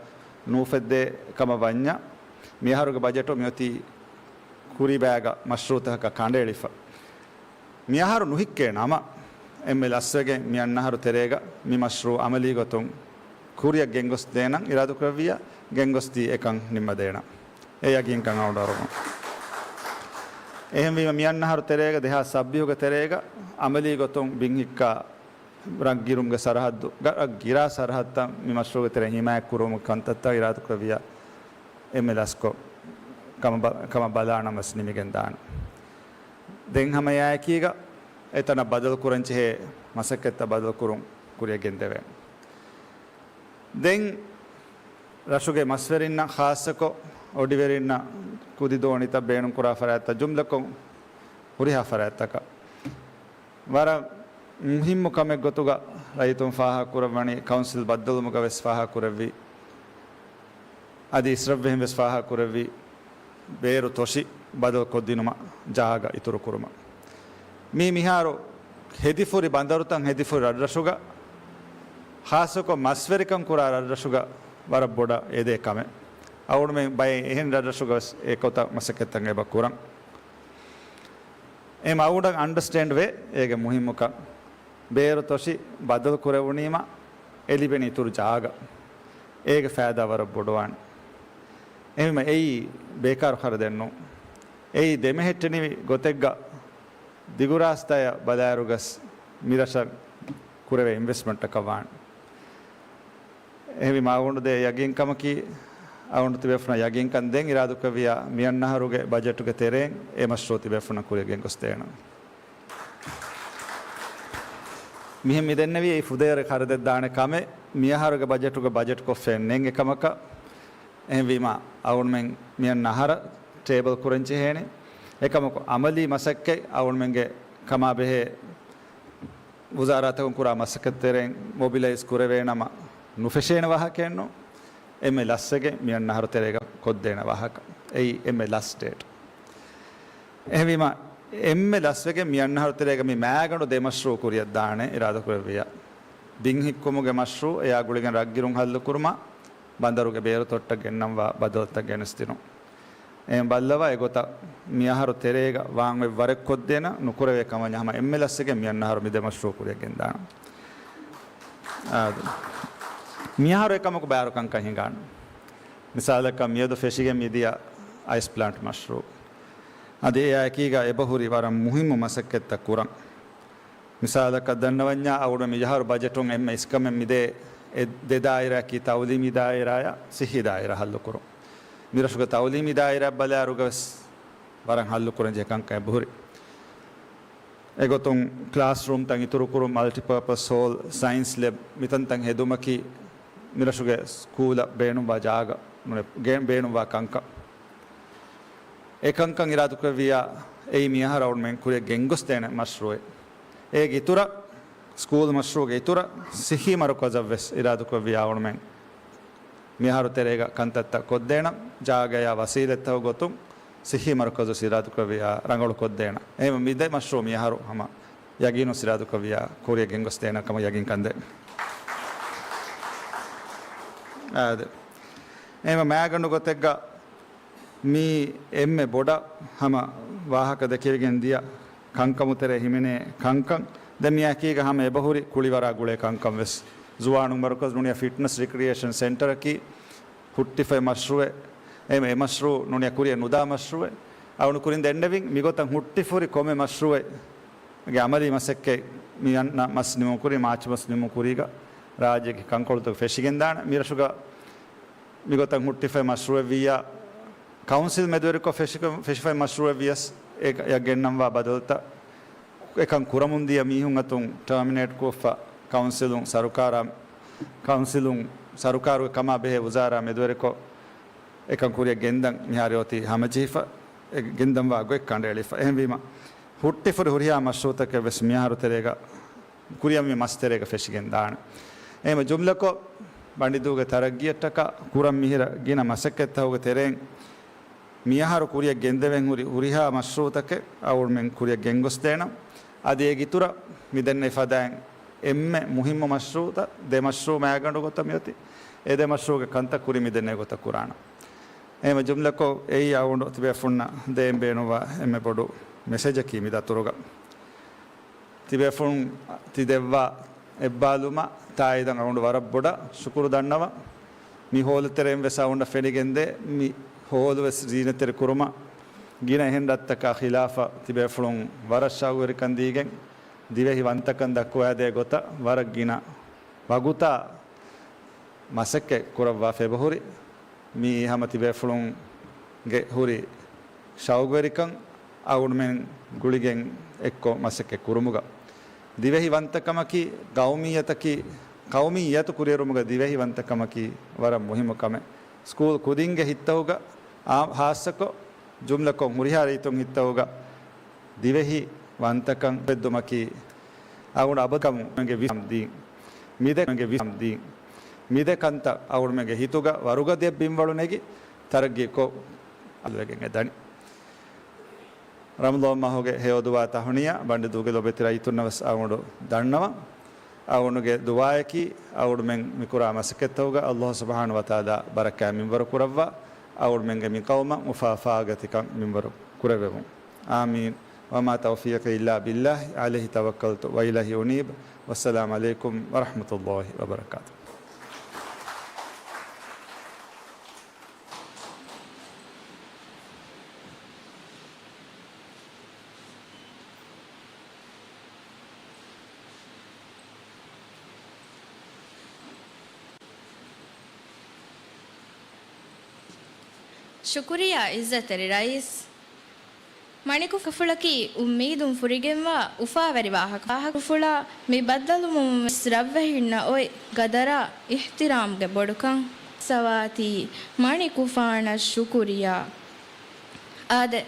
ނޫފެއްދޭ ކަމަށް ވަންޏާ، މިއަހަރުގެ ބަޖެޓު މިއޮތީ ކުރިބައިގަ މަޝްރޫއުތަކަކަށް ކަނޑައެޅިފަ. މިއަހަރު ނުހިއްކޭ ނަމަ، އެންމެ ލަސްވެގެން މިއަންނަ އަހަރު ތެރޭގަ މި މަޝްރޫއު އަމަލީ ގޮތުން ކުރިއަށް ގެންގޮސްދޭނަން އިރާދަކުރެއްވިއްޔާ، ގެންގޮސްދީ އެކަން ނިންމަދޭނަން. އެ ޔަގީންކަން އަޅުގަނޑު އަރުވަމު. އެހެންވީމަ، މިއަންނަ އަހަރު ތެރޭގަ، ދެހާސް ސައްބީހުގެ ތެރޭގަ އަމަލީ ގޮތުން ބިން ހިއްކާ ރަށްގިރުމުގެ ސަރަހައްދު، ރަށް ގިރާ ސަރަހައްދުތައް މި މަޝްރޫއުގެ ތެރެއިން ހިމާޔަތް ކުރުވުމުގެ ކަންތައްތައް އިރާދަކުރެއްވިއްޔާ، އެންމެ ލަސްކޮށް ކަމަށް ބަ-، ކަމަށް ބަލާނަން ވެސް ނިމިގެން ދާނެ. ދެން ހަމަ އެއާއެކީގަ އެތަނަށް ބަދަލު ކުރަން ޖެހޭ މަސައްކަތްތައް ބަދަލު ކުރުން ކުރިއަށް ގެންދެވޭނެ. ދެން ރަށުގެ މަސްވެރިންނަށް، ޚާއްޞަކޮށް އޮޑިވެރިންނަށް، ކުދި ދޯނިތައް ބޭނުންކުރާ ފަރާތްތައް، ޖުމްލަކޮށް ހުރިހާ ފަރާތްތަކަށް ވަރަށް މުހިއްމު ކަމެއް ގޮތުގަ ރައްޔިތުން ފާހަގަކުރައްވަނީ، ކައުންސިލް ބައްދަލުވުމުގަ ވެސް ފާހަގަކުރެއްވި، އަދި އިސްރަށްވެހިން ވެސް ފާހަގަކުރެއްވި، ބޭރު ތޮށި ބަދަލުކޮށްދިނުމަށް ޖާގަ އިތުރުކުރުމަށް. މީ މިހާރު ހެދިފުރި ބަނދަރުތައް ހެދިފުރި ރަށްރަށުގަ، ޚާއްޞަކޮށް މަސްވެރިކަން ކުރާ ރަށްރަށުގަ ވަރަށް ބޮޑަށް އެދޭ ކަމެއް. އަޅުގަނޑުމެން ބައެއް އެހެން ރަށްރަށުގަ ވެސް އެ ގޮތަށް މަސައްކަތްތައް އެބަ ކުރަން. އެ މައުޑަށް އަންޑަސްޓޭންޑް ވޭ އޭގެ މުހިއްމުކަން. ބޭރު ތޮށި ބަދަލު ކުރެވުނީމަ އެ ލިބެން އިތުރު ޖާގަ އޭގެ ފައިދާ ވަރަށް ބޮޑުވާނެ. އެހެންވީމަ އެއީ ބޭކާރު ޚަރަދެއް ނޫން. އެއީ ދެމެހެއްޓެނިވި ގޮތެއްގަ ދިގުރާސްތާޔަށް ބަލާއިރުގަސް މިރަށަށް ކުރެވޭ އިންވެސްޓްމަންޓަކަށް ވާނެ. އެހެންވީމަ އަޅުގަނޑު ދޭ ޔަގީންކަމަކީ، އަޅުގަނޑު ތިބޭފުޅުންނަށް ޔަގީންކަން ދޭން އިރާދަކުރެއްވިއްޔާ، މިއަންނަހަރުގެ ބަޖެޓުގެ ތެރެއިން އެ މަޝްރޫއު ތިބޭފުޅުންނަށް ކުރިއަށް ގެންގޮސްދޭނަން. މިހެން މިދެންނެވީ އެއީ ފުދޭވަރެއް ޚަރަދެއް ދާނެ ކަމެއް. މިއަހަރުގެ ބަޖެޓުގަ ބަޖެޓްކޮށްފައެއް ނެތް އެކަމަކަށް. އެހެންވީމަ އަޅުގަނޑުމެން މިއަންނަ އަހަރަށް ޓޭބަލް ކުރަން ޖެހޭނެ. އެކަމަކު އަމަލީ މަސައްކަތް އަޅުގަނޑުމެންގެ ކަމާބެހޭ ވުޒާރާތަކުން ކުރާ މަސައްކަތް ތެރެއިން މޮބިލައިޒް ކުރެވޭނަމަ ނުފެށޭނެ ވާހަކައެއްނު. އެންމެ ލަސްވެގެން މިއަންނަ އަހަރު ތެރޭގަ ކޮށްދޭނެ ވާހަކަ. އެއީ އެންމެ ލަސް ޑޭޓް. އެހެންވީމަ، އެންމެ ލަސްވެގެން މިއަންނަ އަހަރު ތެރޭގަ މި މައިގަނޑު ދެ މަޝްރޫއު ކުރިއަށްދާނެ އިރާދަކުރެއްވިއްޔާ، ބިން ހިއްކުމުގެ މަޝްރޫއު، އެއާ ގުޅިގެން ރަށްގިރުން ހައްލުކުރުމަށް، ބަނދަރުގެ ބޭރު ތޮށްޓަށް ގެންނަންވާ ބަދަލުތައް ގެނެސްދިނުން. އެހެން ބައްލަވާ އެގޮތަށް މިއަހަރު ތެރޭގަ ވާން އޮތް ވަރެއް ކޮށްދޭނަން، ނުކުރެވޭ ކަމަށް ހަމަ އެންމެ ލަސްވެގެން މިއަންނަ އަހަރު މި ދެ މަޝްރޫއު ކުރިއަށް ގެންދާނަން. އާދެ. މިއަހަރު އެކަމަކު ބާރު ކަންކަން ހިނގާނެ. މިސާލަކަށް މިއަދު ފެށިގެން މިދިޔަ އައިސް ޕްލާންޓް މަޝްރޫއު. އަދި އެއާއެކީގަ އެބަހުރި ވަރަށް މުހިއްމު މަސައްކަތްތައް ކުރަން. މިސާލަކަށް ދަންނަވަންޏާ، އަޅުގަނޑު މި އަހަރު ބަޖެޓުން އެންމެ އިސްކަމެއް މިދޭ އެ ދެ ދާއިރާއަކީ ތައުލީމީ ދާއިރާއާ ސިއްހީ ދާއިރާ ހައްލުކުރުން. މިރަށުގެ ތައުލީމީ ދާއިރާ ބަލާއިރުގަވެސް ވަރަށް ހައްލުކުރަންޖެހޭ ކަންކަން އެބަހުރި. އެގޮތުން ކްލާސްރޫމްތައް އިތުރުކުރުން، މަލްޓިޕާޕަސް ހޯލް، ސައިންސް ލެބް، މިތަންތަން ހެދުމަކީ މިރަށުގެ ސްކޫލަށް ބޭނުންވާ ޖާގަ ނޫނޭ، ގެ-، ބޭނުންވާ ކަންކަން. އެ ކަންކަން އިރާދަކުރެއްވިއްޔާ، އެއީ މިއަހަރު އަޅުގަނޑުމެން ކުރިއަށް ގެންގޮސްދޭނެ މަޝްރޫއެއް. އޭގެ އިތުރަށް، ސްކޫލް މަޝްރޫއުގެ އިތުރަށް، ސިއްހީ މަރުކަޒަށްވެސް އިރާދަކުރެއްވިއްޔާ އަޅުގަނޑުމެން މިއަހަރު ތެރޭގަ ކަންތައްތައް ކޮށްދޭނަން، ޖާގަޔާ ވަސީލަތްތަކުގެ ގޮތުން ސިއްހީ މަރުކަޒު އިރާދަކުރެއްވިއްޔާ ރަނގަޅު ކޮށްދޭނަން. އެހެންވެ މި ދެ މަޝްރޫއު މިއަހަރު ހަމަ ޔަގީނުން އިރާދަކުރެއްވިއްޔާ ކުރިއަށް ގެންގޮސްދޭނެ ކަމަށް ޔަގީންކަން ދޭން. އާދެ. އެހެންވެ މައިގަނޑު ގޮތެއްގަ މީ އެންމެ ބޮޑަށް ހަމަ ވާހަކަ ދެކެވިގެން ދިޔަ ކަންކަމު ތެރޭ ހިމެނޭ ކަންކަން. ދެން މިއާއެކީގަ ހަމަ އެބަހުރި ކުޅިވަރާ ގުޅޭ ކަންކަން ވެސް. ޒުވާނުން މަރުކަޒު ނޫނީ ފިޓްނަސް ރިކްރިއޭޝަން ސެންޓަރަކީ ހުއްޓިފައި މަޝްރޫއެއް. އެ، އެ މަޝްރޫއު ނޫނީ ކުރިއަށް ނުދާ މަޝްރޫއެއް. އަޅުގަނޑު ކުރިން ދެންނެވިން މިގޮތަށް ހުއްޓިފުރި ކޮންމެ މަޝްރޫއެއްގެ އަމަލީ މަސައްކަތް މިއަންނަ މަސް ނިމުނު ކުރި، މާޗް މަސް ނިމުނު ކުރީގަ ރާއްޖޭގެ ކަންކޮޅުތަކު ފެށިގެންދާނެ. މިރަށުގަ މިގޮތަށް ހުއްޓިފައި މަޝްރޫއެއް ވިއްޔާ، ކައުންސިލް މެދުވެރިކޮށް ފެށިކޮ-، ފެށިފައި މަޝްރޫއެއް ވިޔަސް، އެ ކަ-، އެއަށް ގެންނަންވާ ބަދަލުތައް އެކަން ކުރަމުން ދިޔަ މީހުން އަތުން ޓާމިނޭޓް ކޮށްފަ، ކައުންސިލުން ސަރުކާރާ، ކައުންސިލުން ސަރުކާރުގެ ކަމާ ބެހޭ ވުޒާރާ މެދުވެރިކޮށް، އެކަން ކުރިއަށް ގެންދަން މިހާރު އޮތީ ހަމަޖެހިފަ، އެ ގެންދަންވާ ގޮތް ކަނޑައެޅިފަ. އެހެންވީމަ، ހުއްޓިފުރި ހުރިހާ މަޝްރޫއުތަކެއް ވެސް މިއަހަރު ތެރޭގަ ކުރިއަށް މި މަސްތެރޭގަ ފެށިގެން ދާނެ. އެހެން ޖުމްލަކޮށް، ބަނޑިދޫގެ ތަރައްގީއަށްޓަކާ ކުރަން މިހިރަ ގިނަ މަސައްކަތްތަކުގެ ތެރެއިން މިއަހަރު ކުރިއަށް ގެންދެވެން ހުރި ހުރިހާ މަޝްރޫޢުތަކެއް އަޅުގަނޑުމެން ކުރިއަށް ގެންގޮސްދޭނަން. އަދި އޭގެ އިތުރަށް މިދެންނެވި ފަދައިން އެންމެ މުހިއްމު މަޝްރޫޢުތައް ދެ މަޝްރޫޢު މައިގަނޑު ގޮތަށް މިއޮތީ. އެ ދެ މަޝްރޫޢުގެ ކަންތައް ކުރި މިދެންނެވި ގޮތަށް ކުރާނަން. އެހެން ޖުމްލަކޮށް، އެއީ އަޅުގަނޑު ތިބޭފުޅުންނަށް ދޭން ބޭނުންވާ އެންމެ ބޮޑު މެސެޖަކީ މި ދަތުރުގަ. ތިބޭފުޅުން ތި ދެއްވާ އެއްބާލުމަށް ތާއީދަށް އަޅުގަނޑު ވަރަށް ބޮޑަށް ޝުކުރު ދަންނަވަން. މި ހޯލުތެރެއިން ވެސް އަޅުގަނޑަށް ފެނިގެންދޭ، މި ހޯލު ވެސް ޒީނަތްތެރި ކުރުމަށް ގިނަ އެހެން ދަތިތަކާ ޚިލާފަށް ތިބޭފުޅުން ވަރަށް ޝައުގުވެރިކަން ދީގެން، ދިވެހި ވަންތަކަން ދައްކުވާދޭ ގޮތަށް ވަރަށް ގިނަ ވަގުތާ މަސައްކަތް ކުރައްވާފަ އެބަހުރި. މިއީ ހަމަ ތިބޭފުޅުންގެ ހުރި ޝައުގުވެރިކަން އަޅުގަނޑުމެން ގުޅިގެން އެއްކޮށް މަސައްކަތް ކުރުމުގަ. ދިވެހި ވަންތަކަމަކީ، ޤައުމިއްޔަތަކީ، ޤައުމިއްޔަތު ކުރިއެރުމުގަ ދިވެހި ވަންތަކަމަކީ ވަރަށް މުހިއްމު ކަމެއް. ސްކޫލް ކުދިންގެ ހިތްތަކުގަ، އާ، ހާއްސަކޮށް ޖުމްލަކޮށް ހުރިހާ ރައްޔިތުން ހިތްތަކުގަ ދިވެހި ވަންތަކަން އުފެއްދުމަކީ އަޅުގަނޑު އަބަދު ކަމުގެ ވިސްނާ ދީން. މިދެ، މިދެ ކަންތައް އަޅުގަނޑުމެންގެ ހިތުގަ ވަރުގަދަޔަށް ބިންވަޅު ނެގި ތަރައްގީކޮށް އަލުވެގެން އެދަނީ. ރަމަޟާން މަހުގެ ހެޔޮ ދުވާ ތަހުނިޔާ ބަނޑިދޫގެ ލޮބެތި ރައްޔިތުންނަށް ވެސް އަޅުގަނޑު ދަންނަވަން. އަޅުގަނޑުގެ ދުވާޔަކީ އަޅުގަނޑުމެން މިކުރާ މަސައްކަތްތަކުގަ ﷲ ސުބްޙާނަހޫ ވަތަޢާލާ ބަރަކާތް މިންވަރު ކުރައްވާ، އަޅުގަނޑުމެންގެ މި ޤައުމަށް އުފާ ފާގަތިކަން މިންވަރު ކުރެވެވުން. އާމީން. وما توفيقي إلا بالله عليه توكلت وإليه أنيب. والسلام عليكم ورحمة الله وبركاته. ޝުކުރިއްޔާ އިއްޒަތްތެރި ރައީސް. މަނިކުފުޅަކީ އުއްމީދުން ފުރިގެންވާ އުފާވެރި ވާހަކަ. ވާހަކަފުޅާ މި ބައްދަލުވުމުން ވެސް ރަށްވެހިންނަށް އޮތް ގަދަރާ އިޙްތިރާމްގެ ބޮޑުކަން. ސަވާތީ މަނިކުފާނަށް ޝުކުރިއްޔާ. އާދެ،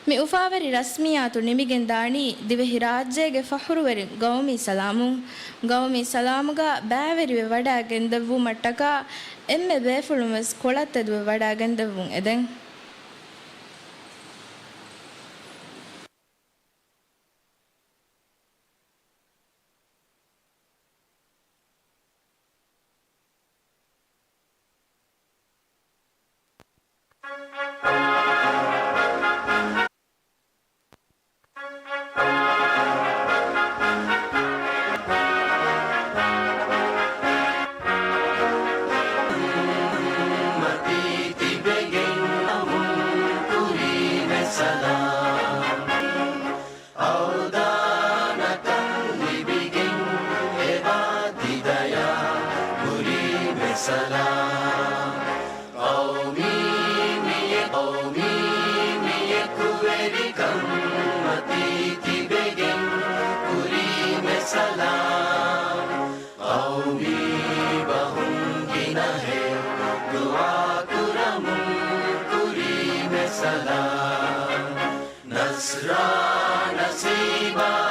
މި އުފާވެރި ރަސްމިއްޔާތު ނިމިގެން ދާނީ ދިވެހިރާއްޖޭގެ ފަޚުރުވެރި ގައުމީ ސަލާމުން. ގައުމީ ސަލާމުގަ ބައިވެރިވެ ވަޑައިގެންދެއްވުމަށްޓަކާ އެންމެ ބޭފުޅުން ވެސް ކޮޅަށް ތެދުވެ ވަޑައިގެންދެއްވުން އެދެން. އަވަދާނަކަން ލިބިގެން އެބާ ތިދަޔާ ކުރީމެ ސަލާމް. ޤައުމީ މިޔެ، ޤައުމީ މިޔެކުވެރިކަން މަތީ ތިބެގެން ކުރީމެ ސަލާމް. ޤައުމީ ބަހުން ގިނަހެއް ދުޢާ ކުރަމުން ކުރީމެ ސަލާމް. ނަޞްރާ ނަސީބާ